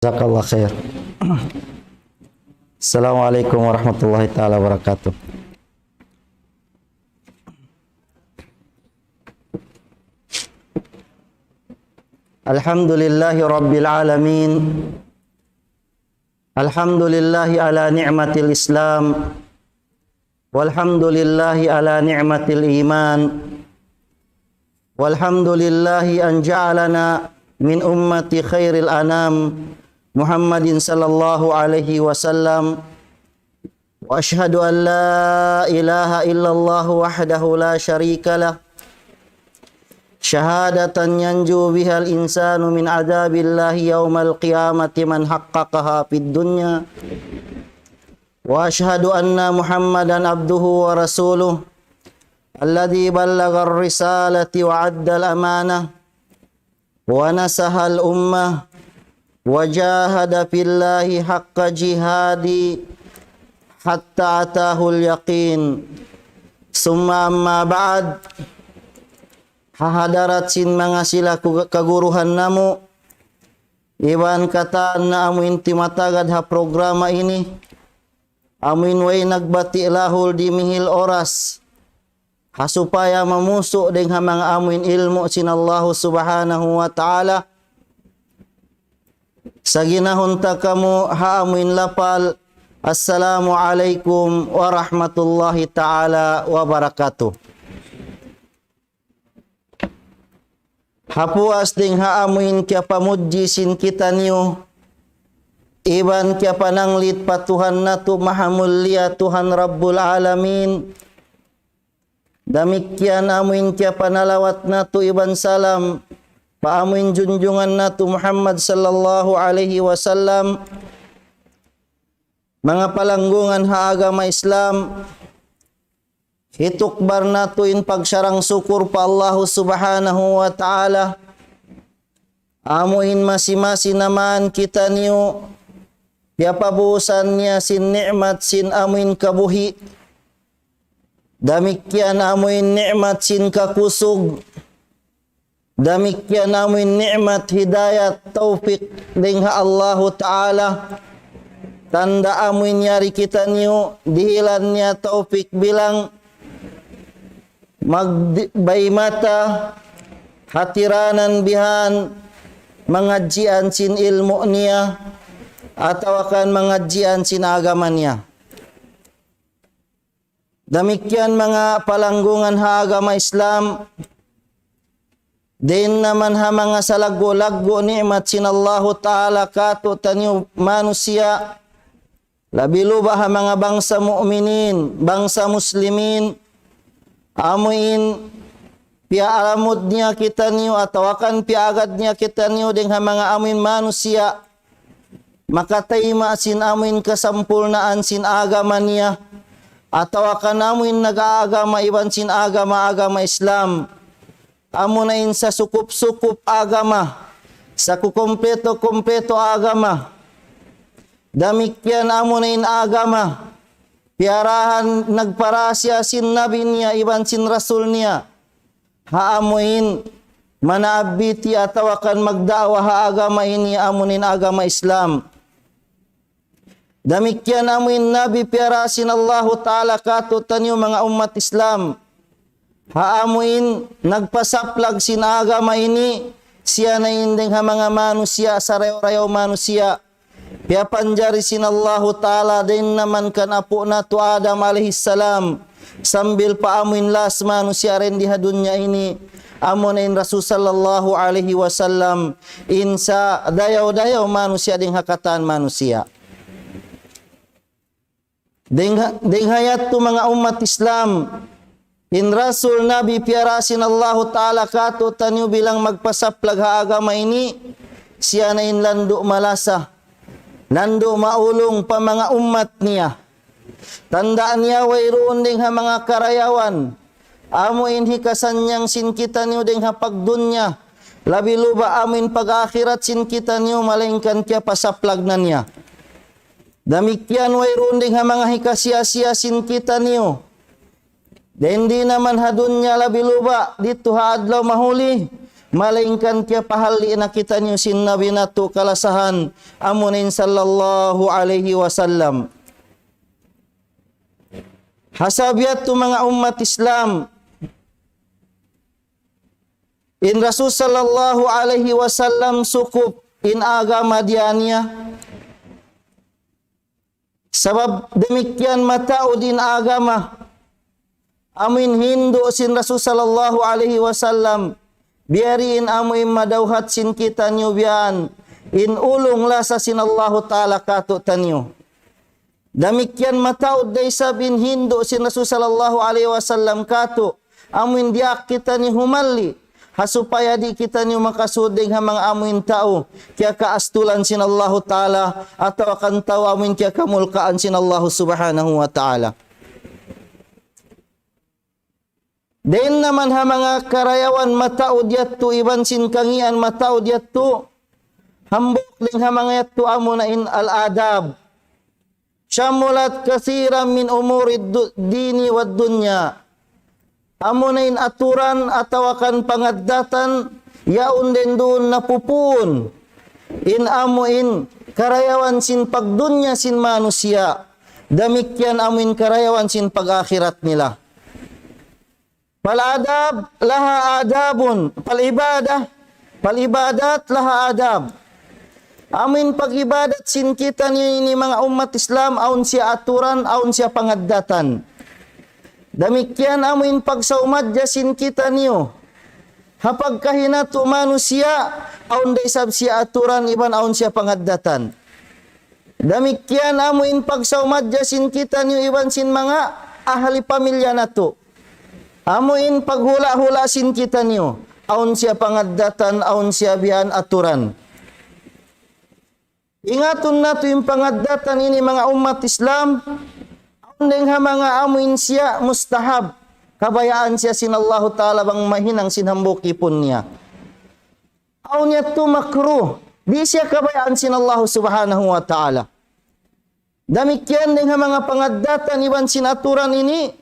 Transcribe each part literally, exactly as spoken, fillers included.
جزاك الله خير. السلام عليكم ورحمة الله تعالى وبركاته. الحمد لله رب العالمين. الحمد لله على نعمة الإسلام. والحمد لله على نعمة الإيمان. والحمد لله أن جعلنا من أمة خير الأنام محمد صلى الله عليه وسلم. وأشهد أن لا إله إلا الله وحده لا شريك له، شهادة ينجو بها الإنسان من عذاب الله يوم القيامة من حققها في الدنيا. وأشهد أن محمدا عبده ورسوله الذي بلغ الرسالة وأدى الأمانة ونصح الأمة وجاهد في الله حق جهاده حتى أتاه اليقين. ثم أما بعد. Ha hadarat sin manga sila ku-, kaguruhan namu', iban katan na amuin timatagad ha programa ini, amuin way nagbati' lahul dimihil oras, ha supaya mamusu' dayng ha manga amuin ilmu' sin Allahu Subhanahu wa Ta'ala. Saginahun ta kamu ha amuin lapal, Assalamu alaykum warahmatullahi ta'ala wabarakatuh. Ha puas dayng ha amuin kiyapamudji sin kitaniyu, iban kiyapananglit pa Tuhan natu' mahamulliya Tuhan Rabbul Alamin. Damikkiyan amuin kiyapanalawat natu' iban salam pa amuin junjungan natu' Muhammad sallallahu alayhi wasallam. Manga palanggungan ha agama Islam, hitukbal natu' in pagsarang-sukur pa Allahu Subhanahu wa Ta'ala. Amuin masi-masi na man kitaniyu, piyapabusan niya sin ni'mat sin amuin kabuhi'. Damikkiyan amuin ni'mat sin kakusug. Damikkiyan amuin ni'mat hidayat, tawfik dayng ha Allahu Ta'ala. Tanda' amuin yari kitaniyu, dihilan niya tawfik bilang magdi-, bay mata, hatiranan bihan, mangadjian sin ilmu' niya, atawa kan mangadjian sin agama niya. Damikkiyan manga palanggungan ha agama Islam, dayn naman ha manga salaggu'-laggu' ni'mat sin Allahu Ta'ala kātu'niyu manusiya', labi luba' ha manga bangsa mu'minin, bangsa muslimin, amuin piyaalamud niya kitaniyu atawa kan piyaagad niya kitaniyu dayng ha manga amuin manusiya', makataima' sin amuin kasampurnaan sin agama niya, atawa kan amuin nag-aagama iban sin agama, agama Islam. Amuna in sasukup-sukup agama, sakukumpleto-kumpleto agama. Damikkiyan amuna in agama, piyarahan nagparahasiya sin nabi niya iban sin rasul niya. Ha amuin manaabbiti atawa kan magda'wa ha agama ini, amuin agama Islam. Damikkiyan amuin nabi piyara sin Allahu Ta'ala kātu'niyu manga ummat Islam. Ha amuin nagpasaplag sin agama ini, siya na in dayng ha manga manusiya', sarayaw-rayaw manusiya'. Piyapanjari sin Allahu Ta'ala dayn naman kan apu' natu' Adam alayhis salam, sambil pa amuin last manusiya' dayn di ha dunya ini, amuna in Rasul sallallahu alayhi wasallam, in sadayaw-dayaw manusiya' dayng ha katan manusiya'. Dayng ha-, dayng ha yadtu manga ummat Islam, in Rasul Nabi piyara sin Allahu Ta'ala kātu'niyu bilang magpasaplag ha agama ini, siya na in landu' malasa, landu' maulung pa manga ummat niya. Tanda' niya wayruun dayng ha manga karayawan, amu in hikasannyang sin kitaniyu dayng ha pagdunya, labi luba' amu in pag-akhirat sin kitaniyu, malaingkan kiyapasaplag na niya. Damikkiyan wayruun dayng ha manga hikasiya-siya sin kitaniyu. Dayn di naman ha dunya labi luba' didtu ha adlaw mahuli, malaingkan kiyapahalli' na kitaniyu sin Nabi natu' kalasahan, amu na in sallallahu alayhi wasallam. Ha sabab yadtu manga ummat Islam, in Rasul sallallahu alayhi wasallam sukup in agama diyā niya. Sabab damikkiyan mataud in agama, amu in hindu' sin Rasul sallallahu alayhi wasallam, biya' diin amu in madawhat sin kitaniyu biya' yan, in ulung lasa sin Allahu Ta'ala kātu'niyu. Damikkiyan mataud da isab in hindu' sin Rasul sallallahu alayhi wasallam kātu', amu in diyaak kitaniyu humalli', ha supaya di' kitaniyu makasud dayn ha manga amu in tau kiyakaastulan sin Allahu Ta'ala, atawa kan tau amu in kiyakamulkaan sin Allahu Subhanahu wa Ta'ala. Dayn naman ha manga karayawan mataud yadtu, iban sin kangīan mataud yadtu, hambuuk dayn ha manga yadtu amu na in al-adab. شملت كثيرا من أمور الد-، الدين والدنيا. Amu na in aturan atawa kan pangaddatan, yaun dayn duun napupun in amu in karayawan sin pagdunya sin manusiya'. Damikkiyan amu in karayawan sin pag-akhirat nila. فالآداب لها آداب، فالعبادة، فالعبادات لها آداب. Amu in pag-ibadat sin kitaniyu ini manga ummat Islam, awn siya aturan, awn siya pangaddatan. Damikkiyan amu in pagsawmadja sin kitaniyu ha pagkahi natu' manusiya', awn da isab siya aturan iban awn siya pangaddatan. Damikkiyan amu in pagsawmadja sin kitaniyu iban sin manga ahli pamilya natu'. Amu in paghula'-hula' sin kitaniyu, awn siya pangaddatan, awn siya biya' yan aturan. Ingatun natu' in pangaddatan ini manga ummat Islam, awn dayn ha manga amu in siya mustahab, kabayaan siya sin Allahu Ta'ala bang mahinang sin hambuuk ipun niya. Awn yadtu makruh, di' siya kabayaan sin Allahu Subhanahu wa Ta'ala. Damikkiyan dayn ha manga pangaddatan iban sin aturan ini,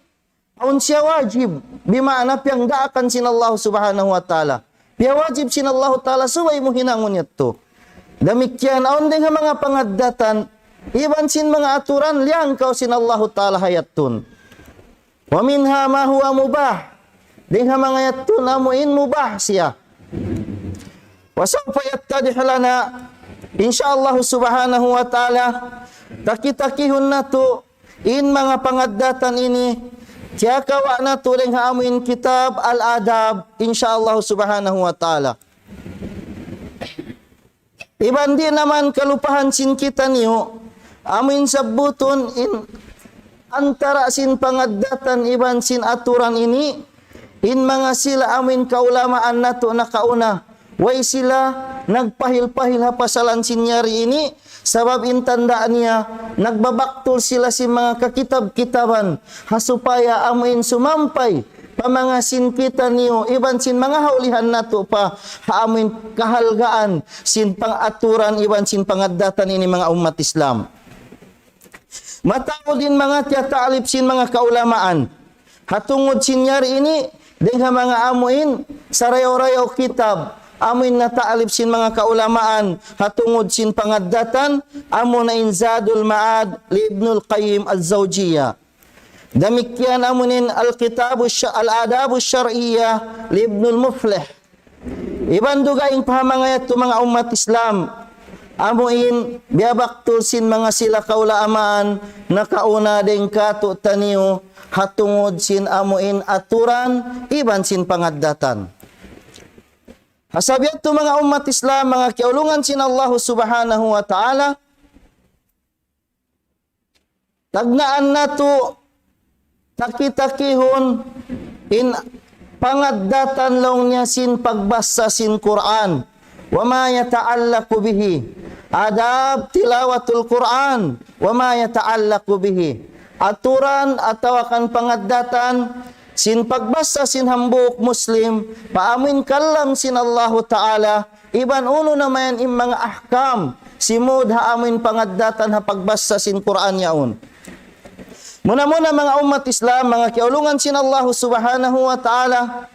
awn siya wajib, bima'na piyanggaakan sin Allahu Subhanahu wa Ta'ala. Piyawajib sin Allahu Ta'ala subay mu hinangun yadtu. Damikkiyan awn dayn ha manga pangaddatan, iban sin manga aturan, liyangkaw sin Allahu Ta'ala ha yadtun. ومنها ما هو مباح. Dayn ha manga yadtu amu in mubah siya. وسوف يتضح لنا إن شاء الله سبحانه وتعالى. Taki-takihun natu' in manga pangaddatan ini, kiyakawa' natu' dayn ha amu in kitab Al-Adab, in sha Allah subhanahu wa ta'ala. Iban di' naman kalupahan sin kitaniyu, amu in sabbutun in antara sin pangaddatan iban sin aturan ini, in manga sila amu in kaulamaan natu' nakauna, way sila nagpahil-pahil ha pasalan sin yari ini, sabab in tanda' niya, nagbabaktul sila sin manga kakitab-kitaban, ha supaya amu in sumampay pa manga sin kitaniyu, iban sin manga haulihan natu' pa, ha amu in kahalgaan sin pangaturan iban sin pangaddatan ini manga ummat Islam. Mataud in manga tiyata'lif sin manga kaulamaan. Ha tungud sin yari ini, dayn ha manga amu in sarayaw-rayaw kitab, amu in nata'lif sin manga kaulamaan, ha tungud sin pangaddatan, amu na in Zadul Ma'ad li Ibnul Qayyim Az-Zawjiyya. Damikkiyan amu in Al-Kitabu Sya-, Al-Adabu Syar'iyya li Ibnul Muflih. Iban dugaing pa ha manga yadtu manga ummat Islam, amu in biyabaktul sin manga sila kaulamaan nakauna dayn kātu'niyu ha tungud sin amu in aturan iban sin pangaddatan. Ha sabab yadtu manga ummat Islam, manga kiyaulungan sin Allah subhanahu wa ta'ala, tagnaan natu', taki-takihun, in pangaddatan laung niya sin pagbasa sin Qur'an, وما يتعلق به. آداب تلاوة القرآن وما يتعلق به. Aturan atawa kan pangaddatan sin pagbasa sin hambuuk Muslim pa amu in kalam sin Allahu Ta'ala, iban unu na mayan in manga ahkam, simud ha amu in pangaddatan ha pagbasa sin Qur'an yaun. Muna-muna manga ummat Islam, manga kiyaulungan sin Allahu Subhanahu wa Ta'ala,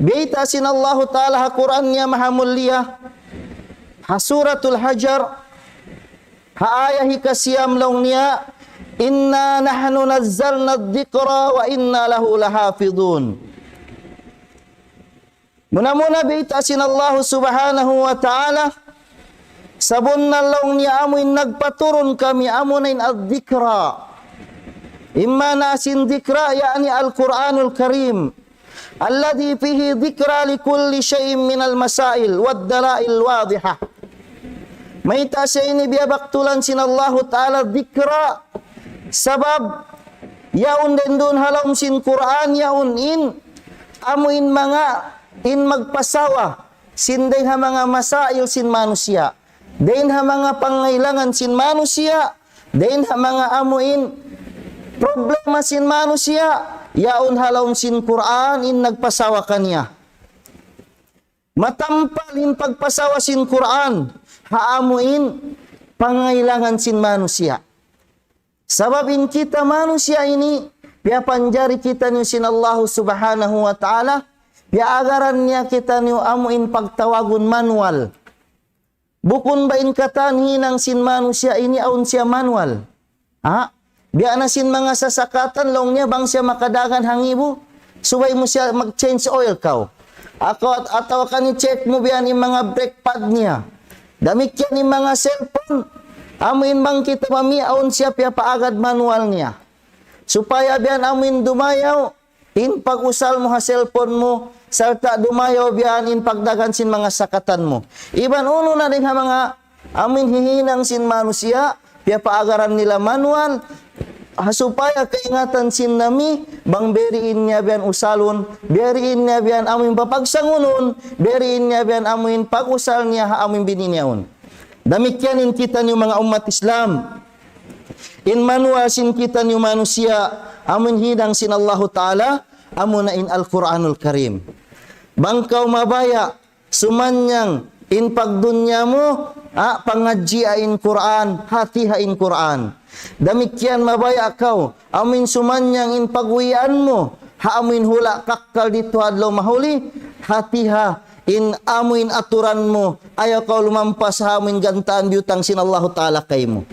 Biyayta' sin Allahu Ta'ala ha Qur'an niya maha mulia, ha Suratul Hajar, ha ayat hikasiyam laung niya, إنا نحن نزلنا الذكر وإنا له لحافظون. Muna-muna biyayta' sin Allahu Subhanahu wa Ta'ala, sabunnal laung niya amu in nagpaturun kami amu na in الذكر. In maana sin ذكر, يعني القرآن الكريم. الذي فيه ذكرى لكل شيء من المسائل والدلائل الواضحة. Mayta' siya ini biyabaktulan sin Allahu Ta'ala ذكر? Sabab, yaun dayn duun ha lawm sin Qur'an, yaun in, amu in manga, in magpasawa, sin dayn ha manga masail sin manusiya'. Dayn ha manga pangailangan sin manusiya', dayn ha manga amu in problema sin manusiya', yaun ha lawm sin Qur'an in nagpasawa kaniya. Matampal in pagpasawa sin Qur'an, ha amu in pangailangan sin manusiya'. Sabab in kita manusiya' ini, piyapanjari kitaniyu sin Allahu Subhanahu wa Ta'ala, piyaagaran niya kitaniyu amu in pagtawagun manual. Bukun ba in katan hinang sin manusiya' ini awn siya manual? Ha? Biya' na sin manga sasakatan, laung niya bang siya makadagan ha ngibu, subay mu siya mag-change oil kaw. Atawa, atawa kan i-check mu biya' in manga brake pad niya. Damikkiyan in manga cellphone, amu in bang kita mami awn siya piyapaagad manual niya. Supaya biya' amu in dumayaw, in pag-usal mu ha cellphone mu, sarta' dumayaw biya' in pagdagan sin manga sakatan mu. Iban unu na dayn ha manga amu in hihinang sin manusiya', piyapaagaran nila manual, ha supaya kaingatan sin nami, bang biyadiin niya biya' usalun, biyadiin niya biya' amu in papagsangunun, biyadiin niya biya' amu in pag-usal niya ha amu in bini niya yaun. Damikkiyan in kitaniyu manga ummat Islam. In manual sin kitaniyu manusiya', amu in hinang sin Allahu Ta'ala, amu na in Al-Qur'anul Karim. Bang kaw mabaya', sumannang in pagdunya mu, ha, pangadji' in Qur'an, hati ha in Qur'an. Damikkiyan mabaya' kaw, amu in sumannang in pagwian mu, ha amu in hula' kakkal didtu ha adlaw mahuli, hati ha in amu in aturan mu, ayaw kaw lumampas ha amu in gantaan biyutang sin Allahu Ta'ala kaymu.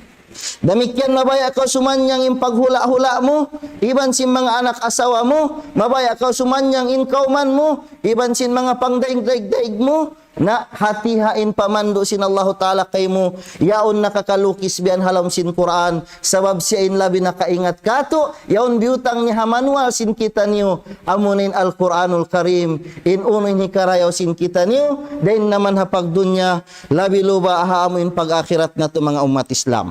Damikkiyan mabaya' kaw sumannang in paghula'-hula' mu, iban sin manga anak asawa mu, mabaya' kaw sumannang in kawman mu, iban sin manga pangdaig-daig mu, na hati ha in pamandu' sin Allahu Ta'ala kaymu, yaun nakakalukis biya' ha lawm sin Qur'an, sabab siya in labi nakaingat katu', yaun biyutang niya ha manual sin kitaniyu, amu na in Al-Qur'anul Karim, in unu in hikarayaw sin kitaniyu, dayn naman ha pagdunya, labi luba ha amu in pag-akhirat natu' manga ummat Islam.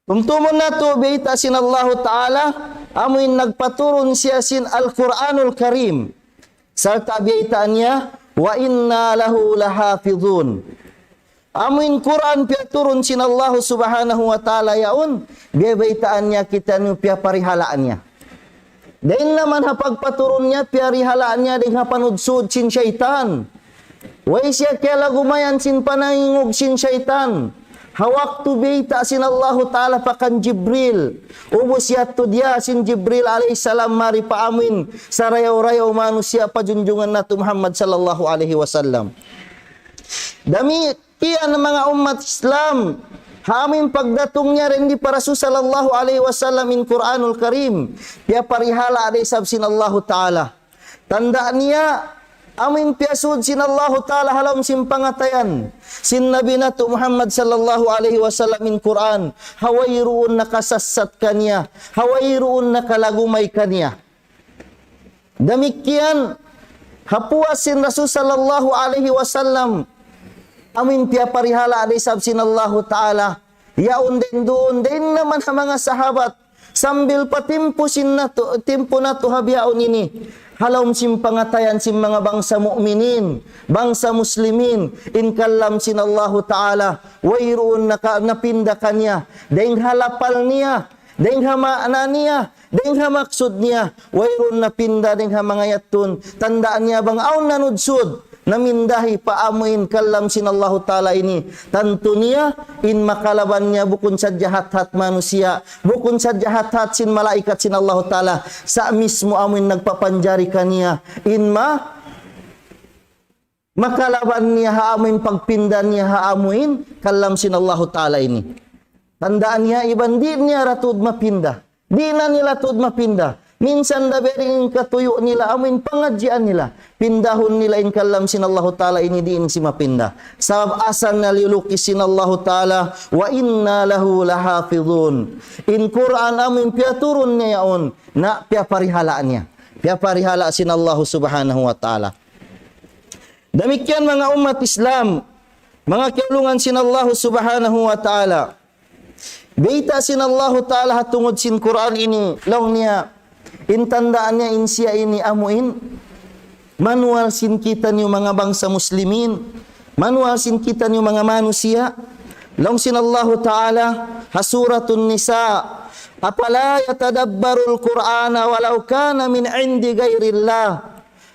Tumtumun natu' biyayta' sin Allahu Ta'ala, amu in nagpaturun siya sin Al-Qur'anul Karim. Sarta' biyayta' niya, وإنا له لحافظون. Amu in Qur'an piyaturun sin Allahu Subhanahu wa Ta'ala yaun, biyaytaan niya kitaniyu piyaparihala' niya. Dayn naman ha pagpaturun niya, piyarihala' niya dayn ha panudsud sin saytan. Way siya kiyalagumayan sin panangingug sin saytan. Ha waktu biyayta' sin Allahu Ta'ala pa kan Jibril. Ubus yadtu diya sin Jibril alayhi salam mari pa amin sarayaw-rayaw manusiya' pa junjungan natu' Muhammad sallallahu alayhi wasallam. Damikkiyan manga ummat Islam, ha amin pagdatung niya dayn di pa Rasul sallallahu alayhi wasallam in Qur'anul Karim, piyaparihala' da isab sin Allahu Ta'ala. Tanda' niya, amin piyasud sin Allahu Ta'ala ha lawm sin pangatayan sin Nabi natu' Muhammad sallallahu alayhi wasallam in Qur'an, ha wayruun nakasassat kaniya, ha wayruun nakalagumay kaniya. Damikkiyan, ha puas sin Rasul sallallahu alayhi wasallam, amin piyaparihala' da isab sin Allahu Ta'ala, yaun dayn duun, dayn naman ha manga sahabat, sambil pa timpu sin natu', timpu natu' ha bihaun ini, ha lawm sin pangatayan sin manga bangsa mu'minin, bangsa muslimin, in kalam sin Allahu Ta'ala, wayruun naka-, napinda kaniya, dayn ha lapal niya, dayn ha maana niya, dayn ha maksud niya, wayruun napinda dayn ha manga yadtu, tanda' niya bang awn nanudsud, namindahi pa amuin kalam sin Allahu Ta'ala ini. Tantu niya, in makalaban niya bukun sadja hat-hat manusiya', bukun sadja hat-hat sin malaikat sin Allahu Ta'ala. Sa' mismu amuin nagpapanjari kaniya, in ma-, makalaban niya ha amuin pagpinda niya ha amuin kalam sin Allahu Ta'ala ini. Tandaan niya, iban di' niya ra tuud mapinda. Di' na nila tuud mapinda. Minsan da biya' diin in katuyu' nila, amuin pangadjian nila. Pindahun nila in kalam sin Allahu Ta'ala ini, di' in siya mapinda. Sabab asal na liyulukis sin Allahu Ta'ala, وإنا له لحافظون. In Qur'an amuin piyaturun niya yaun, na piyaparihala' niya. Piyaparihala' sin Allahu Subhanahu wa Ta'ala. Damikkiyan manga ummat Islam, manga kiyaulungan sin Allahu Subhanahu wa Ta'ala. Bayta' sin Allahu Ta'ala ha tungud sin Qur'an ini, laung niya, in tandaan niya in siya ini amuin manual sin kitaniyu manga bangsa muslimin, manual sin kitaniyu manga manusiya'. Laung sin Allahu Ta'ala ha Suratun Nisa, أفلا يتدبرون القرآن ولو كان من عند غير الله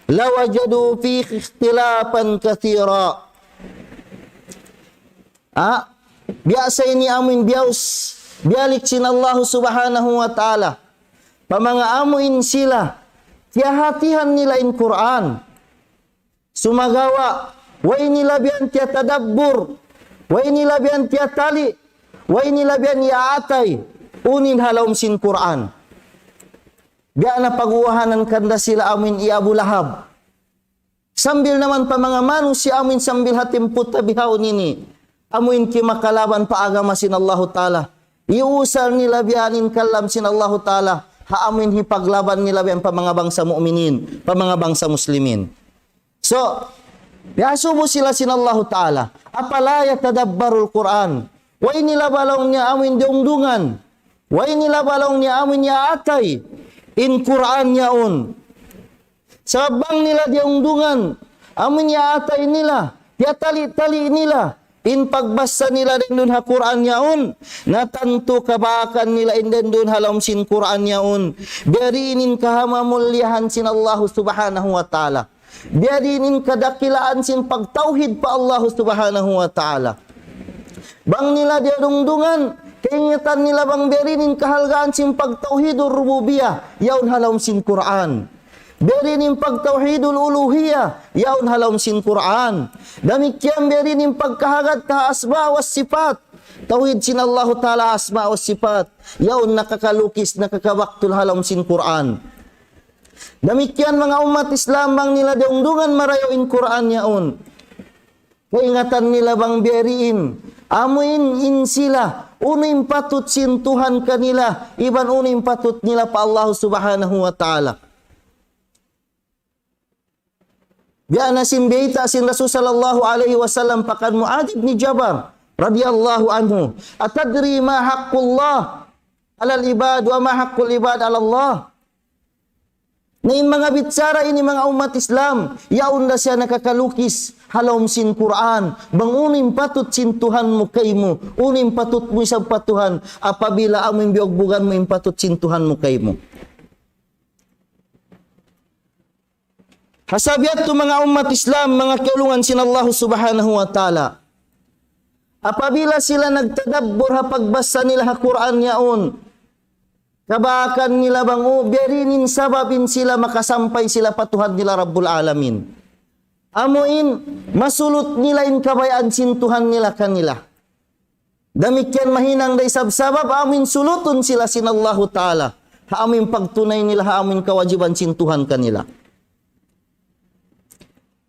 لوجدوا فيه اختلافا كثيرا. Ah, biya' sa ini amuin biyaus, biyalik sin Allahu Subhanahu wa Ta'ala pa manga amuin sila, tiyahatihan nila in Qur'an. Sumagawa', way nila biya' tiyatadabbur, way nila biya' tiyatali', way nila biya' iyaatay, unu in ha lawm sin Qur'an. Biya' na pag'uwahanan kanda sila amuin hi Abu Lahab. Sambil naman pa manga manusiya' amuin sambil ha timpu ta bihaun ini, amuin kimakalaban pa agama sin Allahu Ta'ala. Iyusal nila biya' in kalam sin Allahu Ta'ala, ha amuin hipaglaban nila biya' pa manga bangsa mu'minin, pa manga bangsa muslimin. So, iyasubu sila sin Allahu Ta'ala. أفلا يتدبرون القرآن. Way nila ba laung niya amuin diyungdungan. Way nila ba laung niya amuin iyaatay in Qur'an yaun. Sabab bang nila diyungdungan, amuin iyaatay nila, tiyatali-tali nila, in pagbasa nila dayn duun ha Qur'an yaun, na tantu kabakan nila in dayn duun ha lawm sin Qur'an yaun. Biya' diin in kahamamulliyahan sin Allahu Subhanahu wa Ta'ala. Biya' diin in kadakilaan sin pagtawhid pa Allahu Subhanahu wa Ta'ala. Bang nila diyungdungan, kaingatan nila bang biya' diin in kahalgaan sin pagtawhidur rububiyah, yaun ha lawm sin Qur'an. Biya' diin in pagtawhidul uluhiyah, yaun ha lawm sin Qur'an. Damikkiyan biya' diin in pagkahagad ta ha asma wa sifat. Tawhid sin Allahu Ta'ala asma wa sifat. Yaun nakakalukis, nakakabaktul ha lawm sin Qur'an. Damikkiyan manga ummat Islam bang nila diyungdungan marayaw in Qur'an yaun. Kaingatan nila bang biya' diin. Amuin in sila, unu in patut sin Tuhan kanila, iban unu in patut nila pa Allah Subhanahu wa Ta'ala. Biya' na sin bayta' sin Rasul sallallahu alayhi wasallam pa kan Muadh ibn Jabal radiyallahu anhu, أتدري ما حق الله على العباد وما حق العباد على الله؟ Na in manga bichara ini manga ummat Islam, yaun da siya nakakalukis ha lawm sin Qur'an, bang unu in patut sin Tuhan mu kaymu, unu in patut mu isab pa Tuhan, apabila amu in biyugbugan mu in patut sin Tuhan mu kaymu. Ha sabab yadtu manga ummat Islam, manga kiyaulungan sin Allah Subhanahu wa Ta'ala. Apabila sila nagtadabbur ha pagbasa nila ha Qur'an yaun, kabakan nila bang, o, biya' diin in sabab in sila makasampay sila pa Tuhan nila Rabbul Alamin. Amu in, masulut nila in kabayaan sin Tuhan nila kanila. Damikkiyan mahinang da isab sabab amu in sulutun sila sin Allahu Ta'ala. Ha amu in pagtunay nila, ha amu in kawajiban sin Tuhan kanila.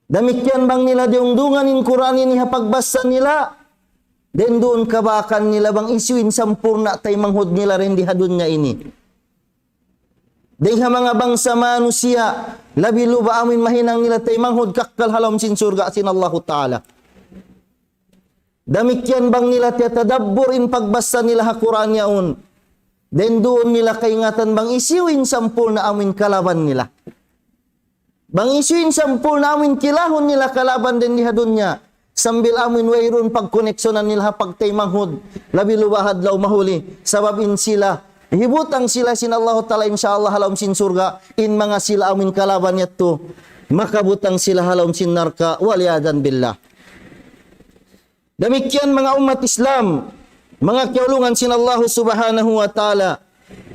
Damikkiyan bang nila diyungdungan in Qur'an ini ha pagbasa nila, dayn duun kabakan nila bang hisiyu in sampurna' taymanghud nila dayn di ha dunya ini. Dayn ha manga bangsa manusiya', labi luba amu in mahinang nila taymanghud kakkal ha lawm sin surga' sin Allahu Ta'ala. Damikkiyan bang nila tiyatadabbur in pagbasa nila ha Qur'an yaun. Dayn duun nila kaingatan bang hisiyu in sampurna' amu in kalaban nila. Bang hisiyu in sampurna' amu in kilahun nila kalaban dayn di ha dunya. Sambil amu in wayruun pagkoneksyonan nila ha pagtaymanghud. Labi luba ha adlaw mahuli. Sabab in sila, hibutang sila sin Allahu Ta'ala insya Allah ha lawm sin surga'. In manga sila amu in kalaban yadtu. makabutang sila ha lawm sin narka', wal iyadhan billah. Damikkiyan manga ummat Islam, manga kiyaulungan sin Allahu Subhanahu wa Ta'ala,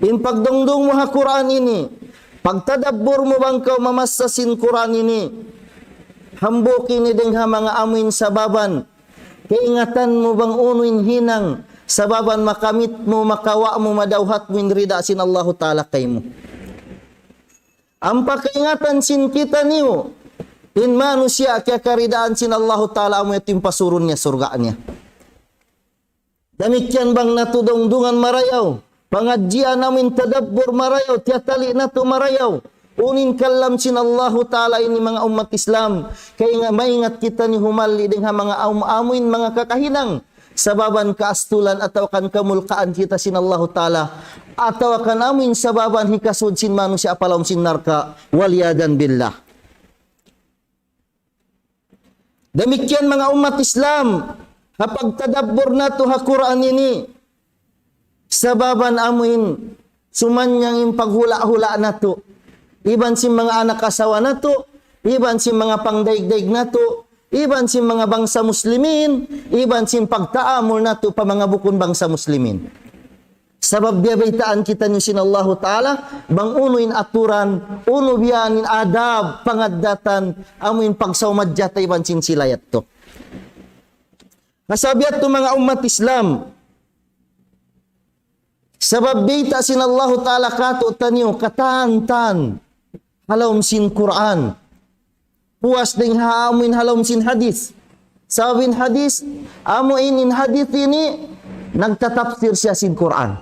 in pagdungdung mu ha Qur'an ini, pagtadabbur mu bang kaw mamassa sin Qur'an ini, hambuuk ini dayng ha manga amuin sababan, kaingatan mu bang unu in hinang, sababan makamit mu, makawa' mu, madawhat mu in rida sin Allahu Ta'ala kaymu. Ampa kaingatan sin kitaniyu, in manusiya' kiyakaridaan sin Allahu Ta'ala amu yadtu in pasurun niya surga' niya. Damikkiyan bang natu' dungdungan marayaw, pangadjian amuin tadabbur marayaw, tiyatali' natu' marayaw. Unu in kalam sin Allahu Ta'ala ini manga ummat Islam, kay nga maingat kitaniyu humalli' dayng ha manga aum-, amuin manga kakahinang. Sababan kaastulan atawa kan kamulkaan kita sin Allahu Ta'ala, atawa kan amuin sababan hikasud sin manusiya' pa lawm sin narka', wal iyadhan billah. Damikkiyan manga ummat Islam, ha pagtadabbur natu' ha Qur'an ini, sababan amuin sumanyang in paghula'-hula' natu', iban sin manga anak asawa natu', iban sin manga pangdaig-daig natu', iban sin manga bangsa muslimin, iban sin pagtaamul natu' pa manga bukun bangsa muslimin. Sabab biya' baytaan kitaniyu sin Allahu Ta'ala, bang unu in aturan, unu biya' in adab, pangaddatan, amuin pagsawmadja ta iban sin sila yadtu. Ha sabab yadtu manga ummat Islam, sabab bayta' sin Allahu Ta'ala kātu'niyu, katan-katan, ha lawm sin Qur'an. Puas dayng ha amuin ha lawm sin hadith. Sabab in hadith, amuin in hadith ini, nagtatapsir siya sin Qur'an.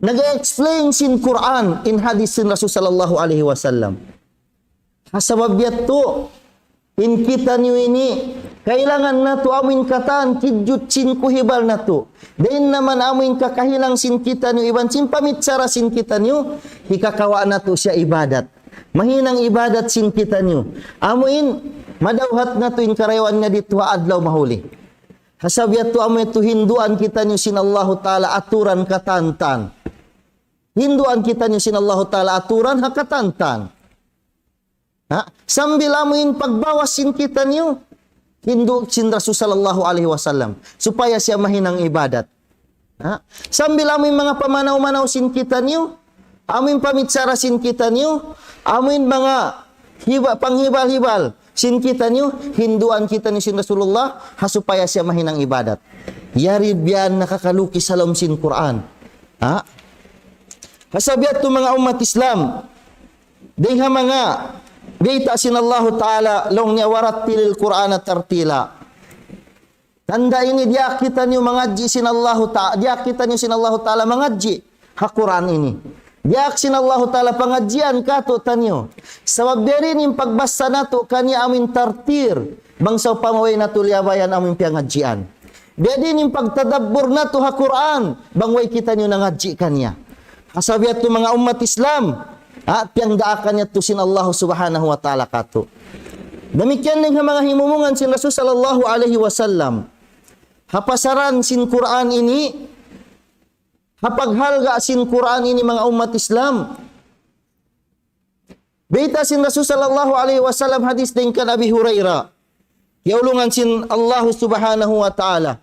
Nag-explain sin Qur'an, in hadith sin Rasul sallallahu alayhi wasallam. Ha sabab yadtu, in kitaniyu ini, kailangan natu' amuin katan, kidjut sin kuhibal natu'. Dayn naman amuin kakahinang sin kitaniyu, iban sin pamichara sin kitaniyu, hikakawa' natu' siya ibadat. Mahinang ibadat sin kitaniyu. Amuin, madawhat natu' in karayawan niya didtu ha adlaw mahuli. Ha sabab yadtu amu yadtu hinduan kitaniyu sin Allahu Ta'ala aturan katan-katan. Hinduan kitaniyu sin Allahu Ta'ala aturan ha katan-katan. Ha? Sambil amuin pagbawas sin kitaniyu, hindu' sin Rasul sallallahu alayhi wasallam, supaya siya mahinang ibadat. Ha? Sambil amuin manga pamanaw-manaw sin kitaniyu, amuin pamichara sin kitaniyu, amuin manga hiba-, panghibal-hibal sin kitaniyu, hinduan kitaniyu sin Rasulullah, ha supaya siya mahinang ibadat. Yari biya' nakakalukis ha lawm sin Qur'an. Ha? Ha sabab yadtu manga ummat Islam, dayng ha manga bayta' sin Allahu Ta'ala, laung niya, ورتل القرآن ترتيلا. Tanda' ini diyaak kitaniyu mangadji' sin Allahu Ta'ala, diyaak kitaniyu sin Allahu Ta'ala mangadji' ha Qur'an ini. Diyaak sin Allahu Ta'ala pangadjian kātu'niyu. Sabab biya' diin in pagbasa natu' kaniya amuin tartil, bang sawpama way natu' liyabayan amuin piyangadjian. Biya' diin in pagtadabbur natu' ha Qur'an, bang way kitaniyu nangadji' kaniya. Ha sabab yadtu manga ummat Islam, ha, piyangdaakan yadtu sin Allah Subhanahu wa Ta'ala kātu'. Damikkiyan dayng ha manga himumungan sin Rasul sallallahu alayhi wasallam. Ha pasaran sin Qur'an ini, ha paghalga' sin Qur'an ini manga ummat Islam. Bayta' sin Rasul sallallahu alayhi wasallam hadith dayng kan Abi Hurairah. Kiyaulungan sin Allah Subhanahu wa Ta'ala.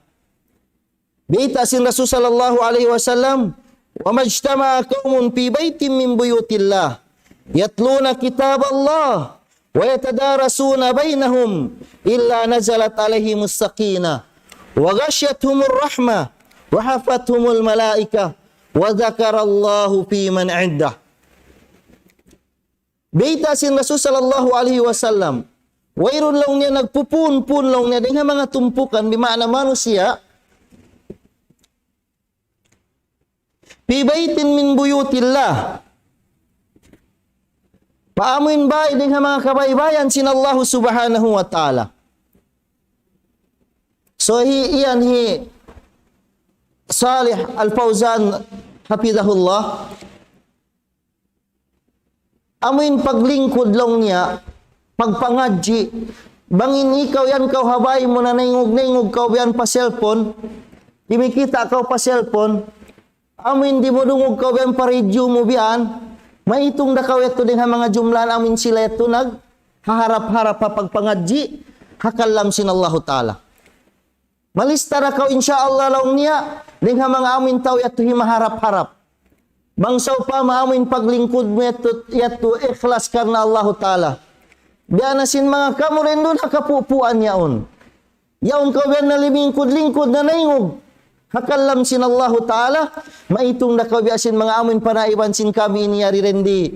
Bayta' sin Rasul sallallahu alayhi wasallam, وما اجتمع قوم في بيت من بيوت الله يتلون كتاب الله ويتدارسونه بينهم إلا نزلت عليهم السكينة وغشيتهم الرحمة وحفتهم الملائكة وذكرهم الله فيمن عنده. Bayta' sin Rasul sallallahu alayhi wasallam, wayruun laung niya nagpupun-pun laung niya dayng ha manga tumpukan, bimaana manusiya', في بيت من بيوت الله. Pa amuin bāy dayng ha manga kabaybayan sin Allah Subhanahu wa Ta'ala. So, hi, iyan hi Salih Al-Fawzan, hafidhahullah. Amuin paglingkud laung niya, pagpangadji', bang in ikaw yan kaw ha bāy mu nanaingug-naingug kaw biyan pa cellphone, kimikita' kaw pa cellphone, amuin dimudungug kaw biyan pa radyo mu biyan, Maitung da kaw yadtu dayn ha manga jumlahan amuin sila yadtu naghaharap-harap ha pagpangadji' ha kalam sin Allahu Ta'ala. Malista da kaw, insya Allah, laung niya, dayn ha manga amuin tau yadtu himaharap-harap. Bang sawpama amuin paglingkud mu yadtu, yadtu ikhlas karna' Allahu Ta'ala. Biya' na sin manga kamu rin duun ha kapupuan yaun. Yaun kaw biya' na limingkud-lingkud na naingug ha kalam sin Allahu Ta'ala, maitung da kaw biya' sin manga amuin panaiban sin kami ini yari rendi.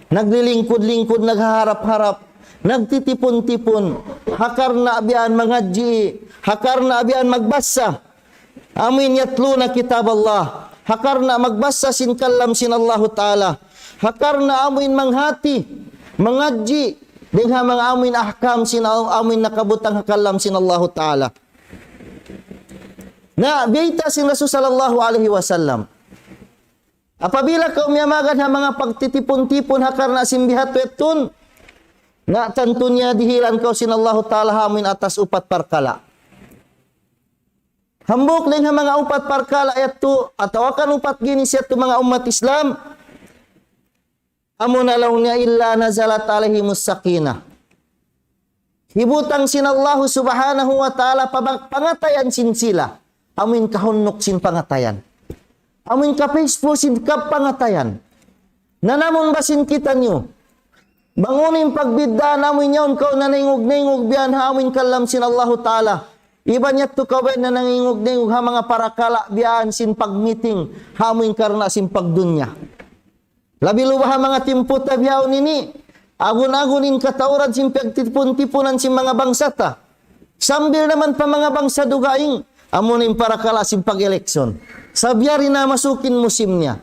Naglilingkud-lingkud, naghaharap-harap, nagtitipun-tipun, ha karna' biya' yan mangadji', ha karna' biya' yan magbasa. Amuin يتلون كتاب الله. Ha karna' magbasa sin kalam sin Allahu Ta'ala. Ha karna' amuin manghati, mangadji', dayn ha manga amuin ahkam sin al-, amuin nakabutang ha kalam sin Allahu Ta'ala. Na, biyayta' sin Rasul sallallahu alayhi wasallam. Apabila kaw miyamagad ha manga pagtitipun-tipun ha karna' sin biya' ha yadtu, na tantu niya dihilan kaw sin Allahu Ta'ala ha amuin atas upat parkala'. Hambuuk dayn ha manga upat parkala' yadtu, atawa kan upat ginis yadtu manga ummat Islam, amuna laung niya إلا نزلت عليهم السكينة. Hibutang sin Allahu Subhanahu wa Ta'ala pa-, pangatayan sin sila. Amuin kahunnuk sin pangatayan. Amuin ka-peaceful sin kapangatayan. Nanamun ba sin kitaniyu? Bang unu in pagbiddaan amuin yaun kaw nanaingug-naingug biya' ha amuin kalam sin Allahu Ta'ala. Iban yadtu kaw biya' nanaingug-naingug ha manga parakala' biya' sin pag-meeting, ha amuin karna' sin pagdunya. Labi luba ha manga timpu ta bihaun ini, agun-agun in katauran sin piyagtipun-tipunan sin manga bangsa ta. Sambil naman pa manga bangsa dugaing, amuna in parakala' sin pag-election. Sa' biya' ri na masuuk in musim niya.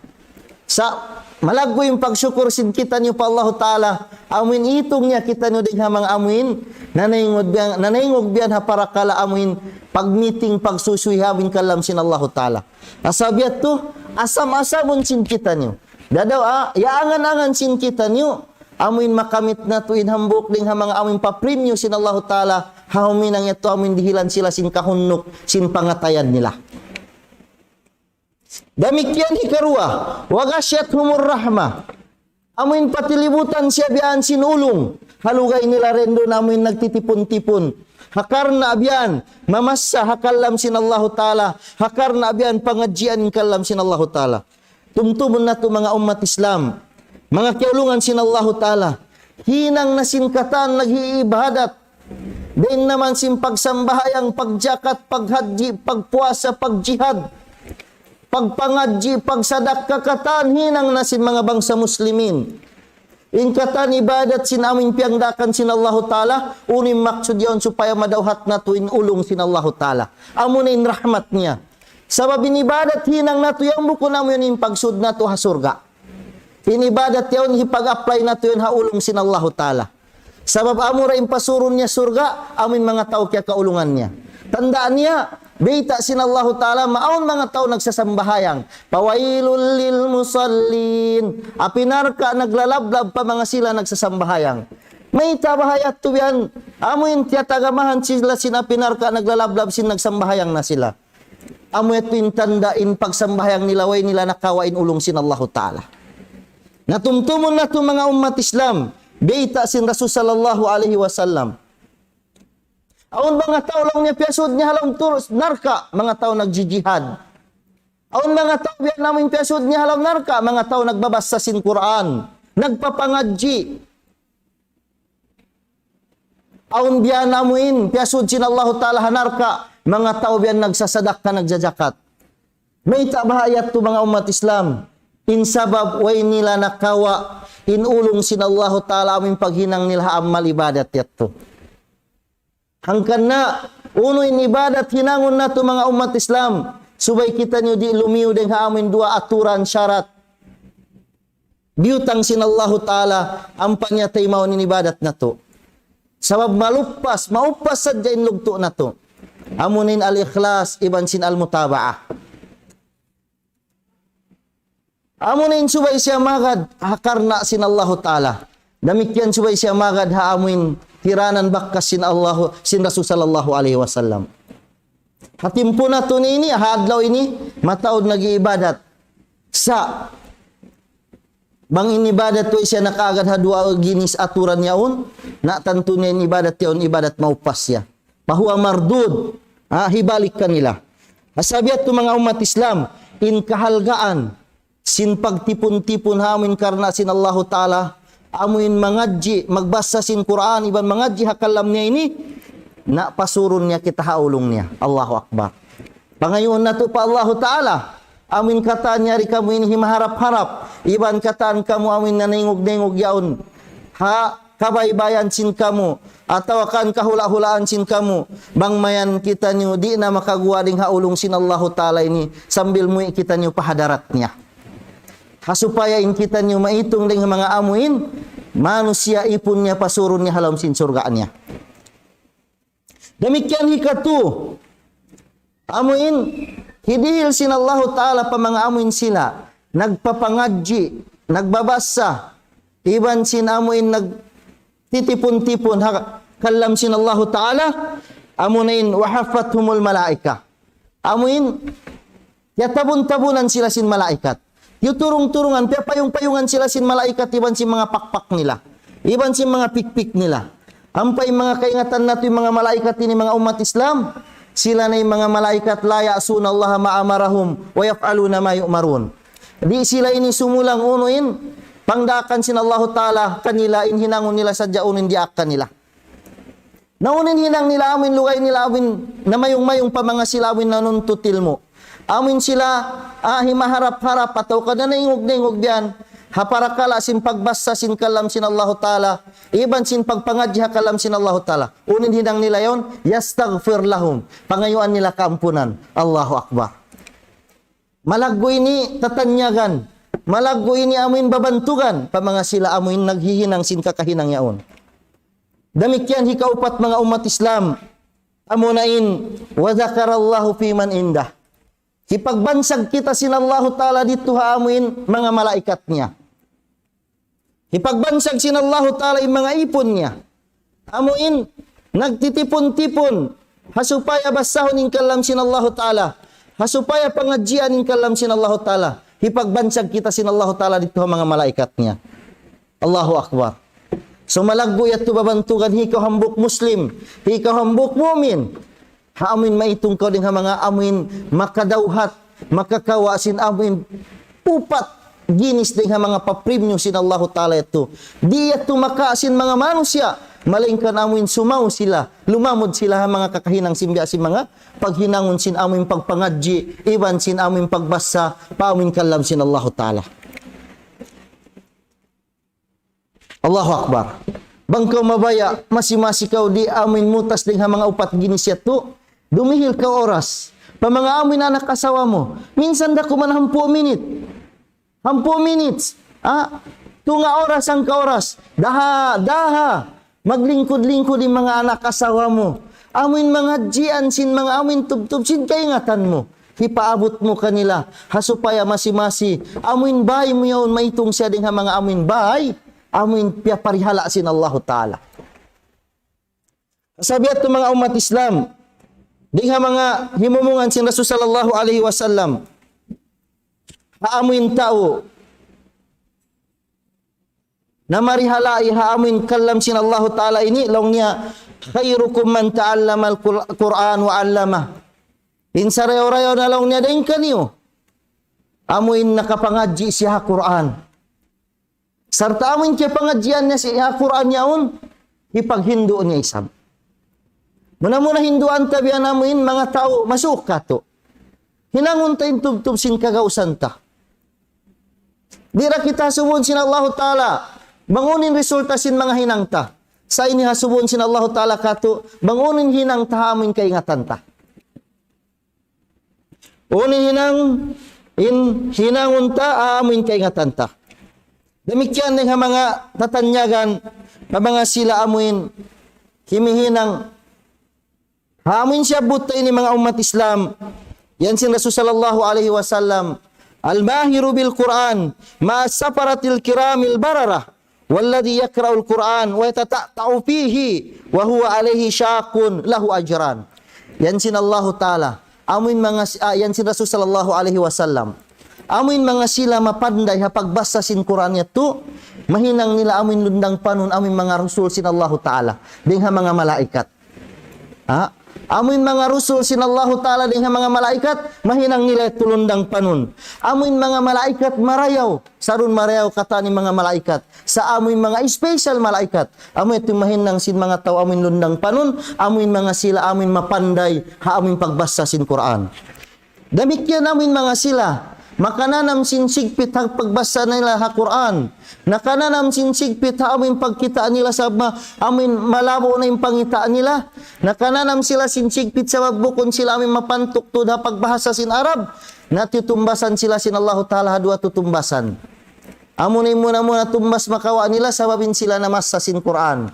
Sa' malaggu' in pagsukur sin kitaniyu pa Allahu Ta'ala, amuin itung niya kitaniyu dayn ha manga amuin, nanaingug biya', nanaingug biya' ha parakala' amuin, pag-meeting, pagsuysuy ha amuin kalam sin Allahu Ta'ala. Sa' biya' yadtu, asam-asamun sin kitaniyu. Dadaw, ah, ya angan-angan sin kitaniyu. Amuin makamit natu' in hambuuk dayn ha manga amuin papremyu sin Allahu Ta'ala. Ha huminang yadtu amuin dihilan sila sin kahunnuk, sin pangatayan nila. Damikkiyan hikaruwa, وغشيتهم الرحمة. Amuin patilibutan siya biya' sin ulung. Ha lugay nila rin duun amuin nagtitipun-tipun. Ha karna' biya' yan, mamassa ha kalam sin Allahu Ta'ala. Ha karna' biya' yan, pangadjian in kalam sin Allahu Ta'ala. Tumtumun natu' manga ummat Islam, manga kiyaulungan sin Allahu Ta'ala. Hinang na sin katan naghiibadat. Dayn naman sin pagsambahayang, pagjakat, paghadji, pagpuasa, pagjihad, pagpangadji, pagsadakka, katan hinang na sin manga bangsa Muslimin. In katan ibadat sin amuin piyangdaakan sin Allahu Ta'ala, unu in maksud yaun supaya madawhat natu' in ulung sin Allahu Ta'ala. Amuna in rahmat niya. Sabab in ibadat hinang natu' yaun bukun amu yan in pagsud natu' ha surga'. In ibadat yaun hipag-apply natu' yaun ha ulung sin Allahu Ta'ala. Sabab amura in pasurun niya surga', amuin manga tau kiyakaulungan niya. Tanda' niya, bayta' sin Allahu Ta'ala, maawn manga tau nagsasambahayang. فويل للمصلين. Api narka' naglalablab pa manga sila nagsasambahayang. Mayta' baha' yadtu biya' yan, amuin tiyatagamahan sila sin api narka' naglalablab sin nagsambahayang na sila. Amu yadtu in tanda' in pagsambahayang nila, way nila nakawa' in ulung sin Allahu Ta'ala. Na tumtumun natu' manga ummat Islam, bayta' sin Rasul sallallahu alayhi wasallam. Awn manga tau laung niya piyasud niya ha lawm tur-, narka', manga tau nagjijihad. Awn manga tau biya' na amuin piyasud niya ha lawm narka', manga tau nagbabassa sin Qur'an, nagpapangadji'. Awn biya' na amuin piyasud sin Allahu Ta'ala ha narka', manga tau biya' nagsasadakka, nagjajakat. Mayta' baha' yadtu manga ummat Islam? In sabab way nila nakawa' in ulung sin Allahu Ta'ala amuin paghinang nila ha amal ibadat yadtu. Hangkan na, unu in ibadat hinangun natu' manga ummat Islam, subay kitaniyu di' lumiyu dayn ha amuin duwa aturan, sharat. Biyutang sin Allahu Ta'ala, ampa niya taymaun in ibadat natu'. Sabab maluppas, mauppas sadja in lugtu' natu'. Amuna in al-ikhlas, iban sin al-mutaba'ah. Amuna in subay siya magad, ha karna' sin Allahu Ta'ala. Damikkiyan subay siya magad, ha amuin tiranan bakas sin Allahu, sin Rasul sallallahu alayhi wasallam. Ha timpu natu' ini, ha adlaw ini, mataud nag-iibadat. Sa' Bang in ibadat way siya nakaagad ha duwa ginis aturan yaun, na tantu niya in ibadat yaun ibadat maupas siya. Fahuwa mardud. Ah, hibalik kanila. Sabab yadtu manga ummat Islam, in kahalgaan sin pagtipun-tipun ha amuin karna' sin Allahu Ta'ala, amuin mangadji', magbasa sin Qur'an, iban mangadji' ha kalam niya ini, na pasurun niya kita ha ulung niya. Allahu Akbar. Pangayuun natu' pa Allahu Ta'ala, amuin katan yari kamu ini himaharap-harap, iban katan kamu amuin nanaingug-naingug yaun. Ha kabaybayan sin kamu, atawa kan kahula'-hulaan sin kamu, bang mayan kitaniyu di' na makaguwa' dayn ha ulung sin Allahu Ta'ala ini, sambil muwi' kitaniyu pa hadarat niya. Ha supaya in kitaniyu maitung dayn ha manga amuin, manusiya' ipun niya pasurun niya ha lawm sin surga' niya. Damikkiyan hikatu, amuin, hidihil sin Allahu Ta'ala pa manga amuin sila, nagpapangadji', nagbabasa, iban sin amuin nagtitipun-tipun, ha kalam sin Allahu Ta'ala, amuna in, وحفتهم الملائكة. Amuin, yatabun-tabunan sila sin malaikat. Yuturung-turungan, piyapayung-payungan sila sin malaikat iban sin manga pakpak nila. Iban sin manga pikpik nila. Ampa in manga kaingatan natu' in manga malaikat ini manga ummat Islam, sila na in manga malaikat لا يعصون الله ما أمرهم ويفعلون ما يؤمرون. Di' sila ini sumulang unu in pangdaakan sin Allahu Ta'ala kanila in hinangun nila sadja unu in diyaak kanila. Na unu in hinang nila amuin lugay nila amuin namayung-mayung pa manga sila amuin nanuntut ilmu'. Amuin sila, ah, himaharap-harap atawa ka nanaingug-naingug biyan. Ha parakala' sin pagbasa sin kalam sin Allahu Ta'ala. Iban sin pagpangadji' ha kalam sin Allahu Ta'ala. Unu in hinang nila yaun, يستغفر لهم. Pangayuan nila kaampunan. Allahu Akbar. Malaggu' ini tatanyagan. Malaggu' ini amuin babantugan. Pa manga sila amuin naghihinang sin kakahinang yaun. Damikkiyan hikaupat manga ummat Islam. Amuna in, وذكر الله في من عنده. Hipagbansag kita sin Allahu Ta'ala didtu ha amuin manga malaikat niya. Hipagbansag sin Allahu Ta'ala in manga ipun niya. Amuin nagtitipun-tipun ha supaya basahun in kalam sin Allahu Ta'ala. Ha supaya pangadjian in kalam sin Allahu Ta'ala. Hipagbansag kita sin Allahu Ta'ala didtu ha manga malaikat niya. Allahu Akbar. So malaggu' yadtu babantugan, hikaw hambuuk Muslim, hikaw hambuuk mu'min. Ha amuin maitung kaw dayn ha manga amuin makadawhat, makakawa' sin amuin upat ginis dayn ha manga paprimyu sin Allahu Ta'ala yadtu. Di' yadtu makawa' sin manga manusiya', malaingkan amuin sumaw sila, lumamud sila ha manga kakahinang sin biya' sin manga paghinangun sin amuin pagpangadji', iban sin amuin pagbasa, pa amuin kalam sin Allahu Ta'ala. Allahu Akbar. Bang kaw mabaya', masi-masi kaw di' amuin mutas dayn ha manga upat ginis yadtu, dumihil kaw oras. Pa manga amuin anak asawa mu, minsan da kuman hangpu' minit. Hangpu' minit. Ah, tunga' oras, hangka oras. Daha, daha. Maglingkud-lingkud in manga anak asawa mu. Amuin mangadjian sin manga amuin tubtub sin kaingatan mu. Hipaabut mu kanila, ha supaya masi-masi, amuin bay mu yaun maitung siya dayn ha manga amuin bay, amuin piyaparihala' sin Allahu Ta'ala. Sabab yadtu manga ummat Islam, dayn ha manga himumungan sin Rasul sallallahu alayhi wasallam, ha amuin tau, na marihala' ha amuin kalam sin Allahu Ta'ala ini, laung niya, خيركم من تعلم القرآن وعلمه. In sarayaw-rayaw na laung niya dayn kaniyu, amuin nakapangadji' siya ha Qur'an. Sarta' amuin kiyapangadjian niya siya ha Qur'an yaun, hipaghindu' niya isab. Muna-muna hinduan ta biya' amuin manga tau masuuk katu'. Hinangun ta in tubtub sin kagausan ta. Di' da kita hasubuhun sin Allahu Ta'ala bang unu in resulta sin manga hinang ta. Sa' ini hasubuhun sin Allahu Ta'ala katu', bang unu in hinang ta ha amuin kaingatan ta. Unu in hinang, in hinangun ta, ha amuin kaingatan ta. Damikkiyan dayn ha manga tatanyagan, ha manga sila amuin himihinang. Ha amuin siyabbut ta ini manga ummat Islam, yan sin Rasul sallallahu alayhi wasallam, الماهر بالقرآن مع السفرة الكرام البررة والذي يقرأ القرآن ويتتعتع فيه وهو عليه شاق له أجران. Yan sin Allahu Ta'ala. Amuin manga si-, ah, yan sin Rasul sallallahu alayhi wasallam. amuin manga sila mapanday ha pagbasa sin Qur'an yadtu, mahinang nila amuin lundang panun, amuin manga rasul sin Allahu Ta'ala, dayng ha manga malaikat. Ha? Amuin manga rasul sin Allahu Ta'ala dayng ha manga malaikat, mahinang nila yadtu lundang panun. Amuin manga malaikat marayaw, sarun marayaw katan in manga malaikat. Sa' amuin manga special malaikat, amu yadtu mahinang sin manga tau amuin lundang panun, amuin manga sila amuin mapanday ha amuin pagbasa sin Qur'an. Damikkiyan amuin manga sila, makananam sin sigpit ha pagbasa nila ha Qur'an. Nakananam sin sigpit ha amuin pagkita' nila sabab ma-, amuin malabo na in pangita' nila. Nakananam sila sin sigpit sabab bukun sila amuin mapantuk tuud ha pagbahasa sin Arab. Na titumbasan sila sin Allahu Ta'ala ha duwa tutumbasan. Amuna in muna-muna tumbas makawa' nila sabab in sila namasa sin Qur'an.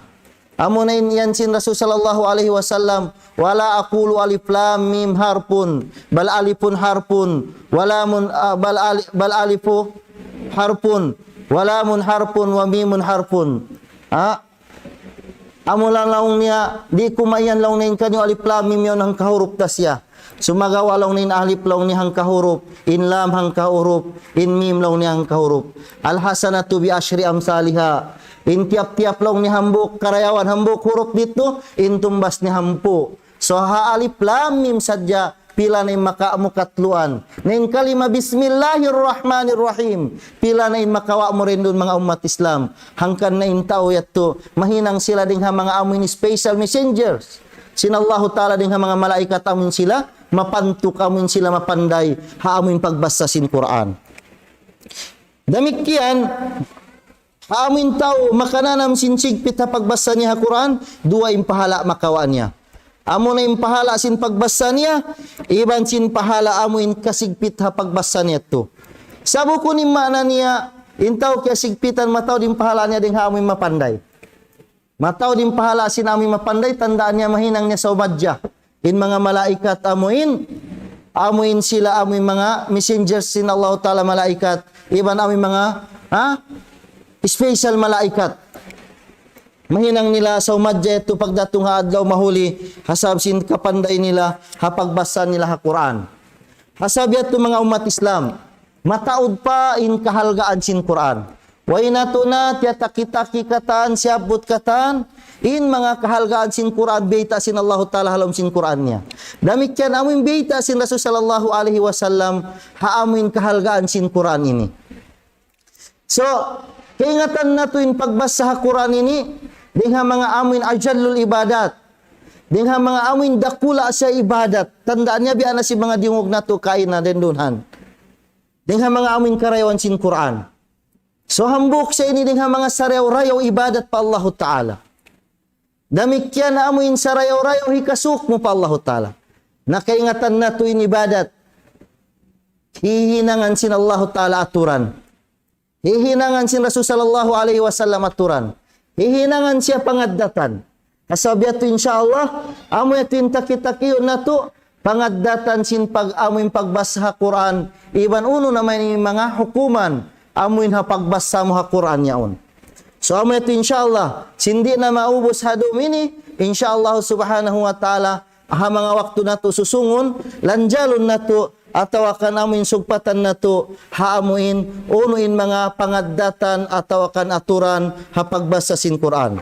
Amuna in yan sin Rasul sallallahu alayhi wasallam, "ولا أقول ألف لام ميم حرف، بل ألف حرف، ولام، ah, بل أل-، بل ألف حرف، ولام حرف، وميم حرف." Ha? Amuna laung niya, di' ku mayan laung niya in kaniyu alif lam mim yaun hangka hurup da siya. Sumagawa' laung niya in alif laung niya hangka hurup, in lam hangka hurup, in mim laung niya hangka hurup. الحسنة بعشر أمثالها. In tiyap-tiyap laung niya hambuuk karayawan, hambuuk hurup didtu, in tumbas niya hangpu'. So, ha alif lam mim sadja, pila na in makawa' mu katluan. Na in kalima bismillahirrahmanirrahim, pila na in makawa' mu dayn duun manga ummat Islam. Hangkan na in tau yadtu, mahinang sila dayng ha manga amuin special messengers sin Allahu Ta'ala dayng ha manga malaikat amuin sila mapantuk, amuin sila mapanday ha amuin pagbasa sin Qur'an. Damikkiyan, ha amuin tau makananam sin sigpit ha pagbasa niya ha Qur'an, duwa in pahala' makawa' niya. Amuna in pahala' sin pagbasa niya, iban sin pahala' amuin kasigpit ha pagbasa niya yadtu. Sa' bukun in maana niya, in tau kiyasigpitan mataud in pahala' niya dayng ha amuin mapanday. Mataud in pahala' sin amuin mapanday, tandaan niya mahinang niya saumadja. In manga malaikat amuin, amuin sila amuin manga messengers sin Allahu Ta'ala malaikat, iban amuin manga, ha? Special malaikat. Mahinang nila saumadja yadtu pagdatung ha adlaw mahuli, ha sabab sin kapanday nila, ha pagbasa nila ha Qur'an. Ha sabab yadtu manga ummat Islam, mataud pa in kahalgaan sin Qur'an. Way natu' na tiyataki-taki katan, siyabbut katan, in manga kahalgaan sin Qur'an, bayta' sin Allahu Ta'ala ha lawm sin Qur'an niya. Damikkiyan amuin bayta' sin Rasul sallallahu alayhi wasallam, ha amuin kahalgaan sin Qur'an ini. So, kaingatan natu' in pagbasa ha Qur'an ini, dayng ha manga amuin ajallul ibadat. Dayng ha manga amuin dakula' siya ibadat. Tandaan niya biya' na sin manga diyungug natu' kaina dayn duun han. Dayng ha manga amuin karayawan sin Qur'an. So, hambuuk siya ini dayng ha manga sarayaw-rayaw ibadat pa Allahu Ta'ala. Damikkiyan amuin sarayaw-rayaw hikasuuk mu pa Allahu Ta'ala. Na kaingatan natu' in ibadat. Hihinangan sin Allahu Ta'ala aturan. Hihinangan sin Rasul sallallahu alayhi wasallam aturan. Hihinangan siya pangaddatan. Ha sabab yadtu insya Allah, amu yadtu in taki-takiyun natu', pangaddatan sin pag-, amuin pagbasa ha Qur'an, iban unu na man in manga hukuman, amuin ha pagbasa mu ha Qur'an yaun. So, amu yadtu, insya Allah, sin di' na maubus ha dum ini, insya Allah subhanahu wa ta'ala, ha manga waktu natu' susungun, lanjalun natu', atawa kan amuin sugpatan natu', ha amuin, unu in manga pangaddatan, atawa kan aturan, ha pagbasa sin Qur'an.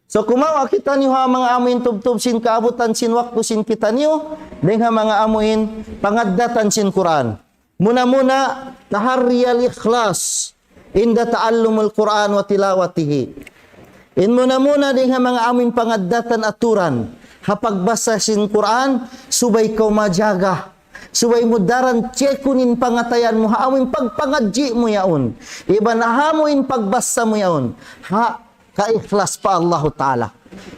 So, kumawa' kitaniyu ha manga amuin tubtub sin kaabutan sin waktu sin kitaniyu, dayng ha manga amuin pangaddatan sin Qur'an. Muna-muna, تحري الإخلاص عند تعلم القرآن وتلاوته. In muna-muna dayng ha manga amuin pangaddatan aturan, ha pagbasa sin Qur'an, subay kaw majaga. Subay mu daran chekun in pangatayan mu, ha amuin pagpangadji' mu yaun. Iban ha amuin pagbasa mu yaun. Ha kaikhlas pa Allahu Ta'ala.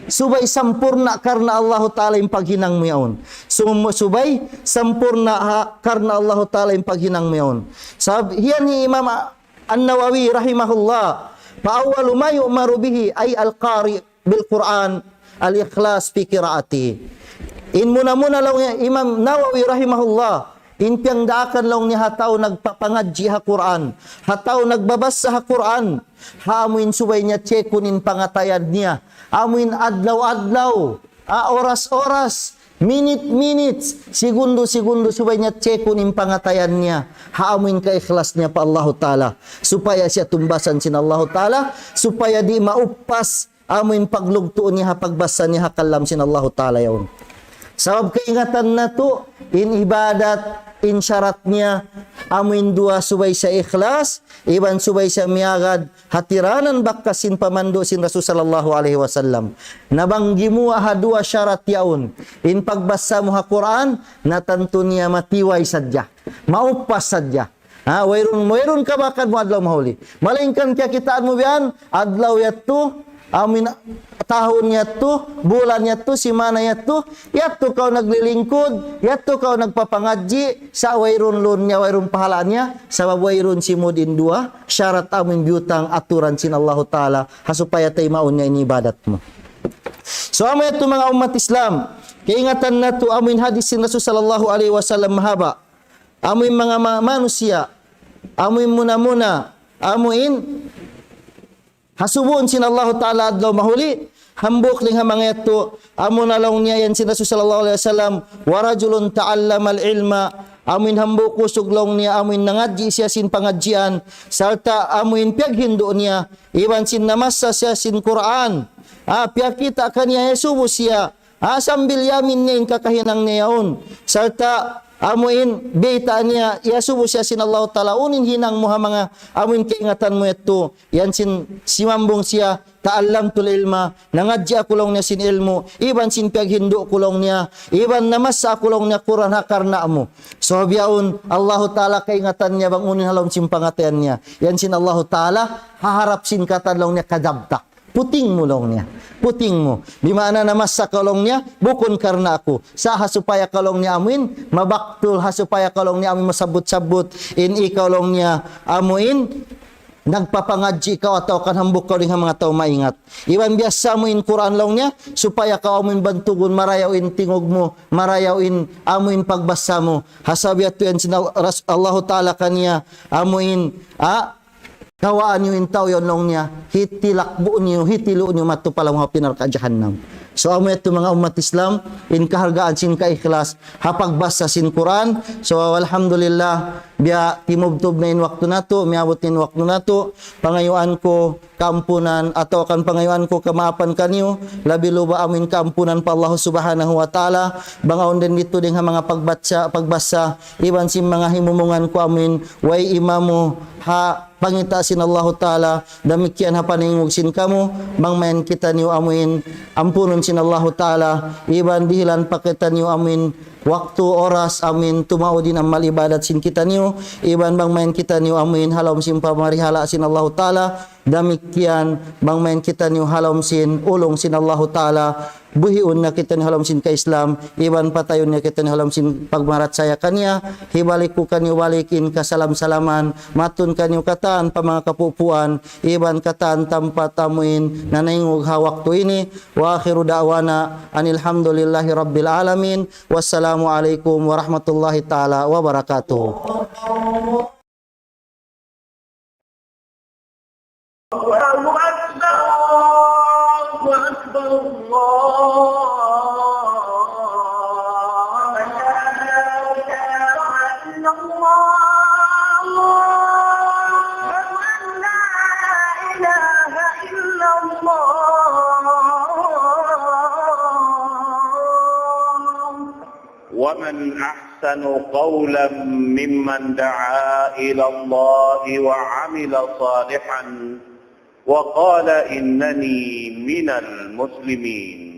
Subay sampurna' karna' Allahu Ta'ala in paghinang mu yaun. Sum-, subay sampurna' ha, karna' Allahu Ta'ala in paghinang mu yaun. Sabab, hiyan hi Imam An-Nawawi rahimahullah, فأول ما يؤمر به أي القارئ بالقرآن الإخلاص في قراءته. In muna-muna laung niya Imam Nawawi rahimahullah, in piyangdaakan laung niya ha tau nagpapangadji' ha Qur'an, ha tau nagbabasa ha Qur'an, ha amuin subay niya chekun in pangatayan niya, amuin adlaw-adlaw, a, oras-oras, minute-minute, segundo-segundo, subay niya check-un in pangatayan niya, ha amuin kaikhlas niya pa Allahu Ta'ala. Supaya siya tumbasan sin Allahu Ta'ala, supaya di' mauppas amuin paglugtu' niya ha pagbasa niya ha kalam sin Allahu Ta'ala yaun. Sabab kaingatan natu', in ibadat, in sharat niya, amuin duwa subay siya ikhlas, iban subay siya miyagad, ha tiranan bakas sin pamandu' sin Rasul sallallahu alayhi wasallam. Na bang gimuwa' ha duwa sharat yaun, in pagbasa mu ha Qur'an, na tantu niya matiway sadja. Mauppas sadja. Ha, wayruun, wayruun kabakan mu adlaw mahuli. Malaingkan kiyakitaan mu biya' yan, adlaw yadtu, amuin tahun yadtu, bulan yadtu, simana yadtu, yadtu kaw naglilingkud, yadtu kaw nagpapangadji', sa' wayruun lun niya, wayruun pahala' niya, sabab wayruun simud in duwa sharat amuin biyutang aturan sin Allahu Ta'ala, ha supaya taymaun niya in ibadat mu. So, amu yadtu manga ummat Islam, kaingatan natu' amuin hadis sin Rasul sallallahu alayhi wasallam mahaba'. Amuin manga ma-, manusiya', amuin muna-muna, amuin hasubuhun sin Allahu Ta'ala adlaw mahuli, hambuuk dayn ha manga yadtu, amuna laung niya yan sin Rasul sallallahu alayhi wasallam, ورجل تعلم العلم, amuin hambuuk usug laung niya, amuin nangadji' siya sin pangadjian, sarta' amuin piyaghindu' niya, iban sin namassa siya sin Qur'an, ah, piyakita' kaniya iyasubu siya, ah, sambil yamin niya in kakahinang niya yaun. Sarta' amuin bayta' niya, iyasubu siya sin Allahu Ta'ala, unu in hinang mu ha manga amuin kaingatan mu yadtu. Yan sin simambung siya, تعلمت العلم, nangadji' aku laung niya sin ilmu', iban sin piyaghindu' ku laung niya, iban namassa aku laung niya Qur'an ha karna' mu. So, bihaun, Allahu Ta'ala kaingatan niya bang unu in ha lawm sin pangatayan niya. Yan sin Allahu Ta'ala, ha harap sin katan laung niya kadabta. Puting mu laung niya. Puting mu. Di' maana namassa kaw laung niya, bukun karna' aku. Sa' ha supaya kaw laung niya amuin, mabaktul, ha supaya kaw laung niya amuin masabbut-sabbut, in ikaw laung niya amuin, nagpapangadji' kaw atawa kan hambuuk kaw dayn ha manga tau maingat. Iban biyassa mu in Qur'an laung niya, supaya kaw amuin bantugun, marayaw in tingug mu, marayaw in amuin pagbasa mu. Ha sabab yadtu yan sin Al-, Ras-, Allahu Ta'ala kaniya, amuin, ah, kawaan niyu in tau yaun laung niya, hitilakbu' niyu, hitilu' niyu madtu pa lawm api narka' jahannam. So, amu yadtu manga ummat Islam, in kahalgaan sin kaikhlas, ha pagbasa sin Qur'an. So, alhamdulillah, biya' timubtub na in waktu natu', miyabut na in waktu natu', pangayuan ku kaampunan, atawa kan pangayuan ku kamaapan kaniyu, labi luba amuin kaampunan pa Allah Subhanahu wa Ta'ala, bang awn dayn didtu dayn ha manga pagbasa, pagbasa, iban sin manga himumungan ku amuin, way imamu, ha pangita' sin Allahu Ta'ala, damikkiyan ha paningug sin kamu, bang mayan kitaniyu amuin, ampunun sin Allahu Ta'ala, iban dihilan pa kitaniyu amuin, waktu, oras, amuin, tumaud in amal ibadat sin kitaniyu, iban bang mayan kitaniyu amuin, ha lawm sin pamarihala' sin Allahu Ta'ala, damikkiyan bang mayan kitaniyu ha lawm sin ulung sin Allahu Ta'ala, buhiun na kitaniyu ha lawm sin ka-Islam, iban patayun na kitaniyu ha lawm sin pagmarachaya kaniya, hibalik ku kaniyu balik in kasalam-salaman, matun kaniyu katan pa manga kapupuan, iban katan tampat amuin nanaingug ha waktu ini, وآخر دعوانا أن الحمد لله رب العالمين. والسلام عليكم ورحمة الله تعالى وبركاته. الله أكبر، الله أكبر، الله أكبر. لا إله إلا الله. أشهد أن لا إله إلا الله. ومن أحسن قولا ممن دعا إلى الله وعمل صالحا وقال إنني من المسلمين.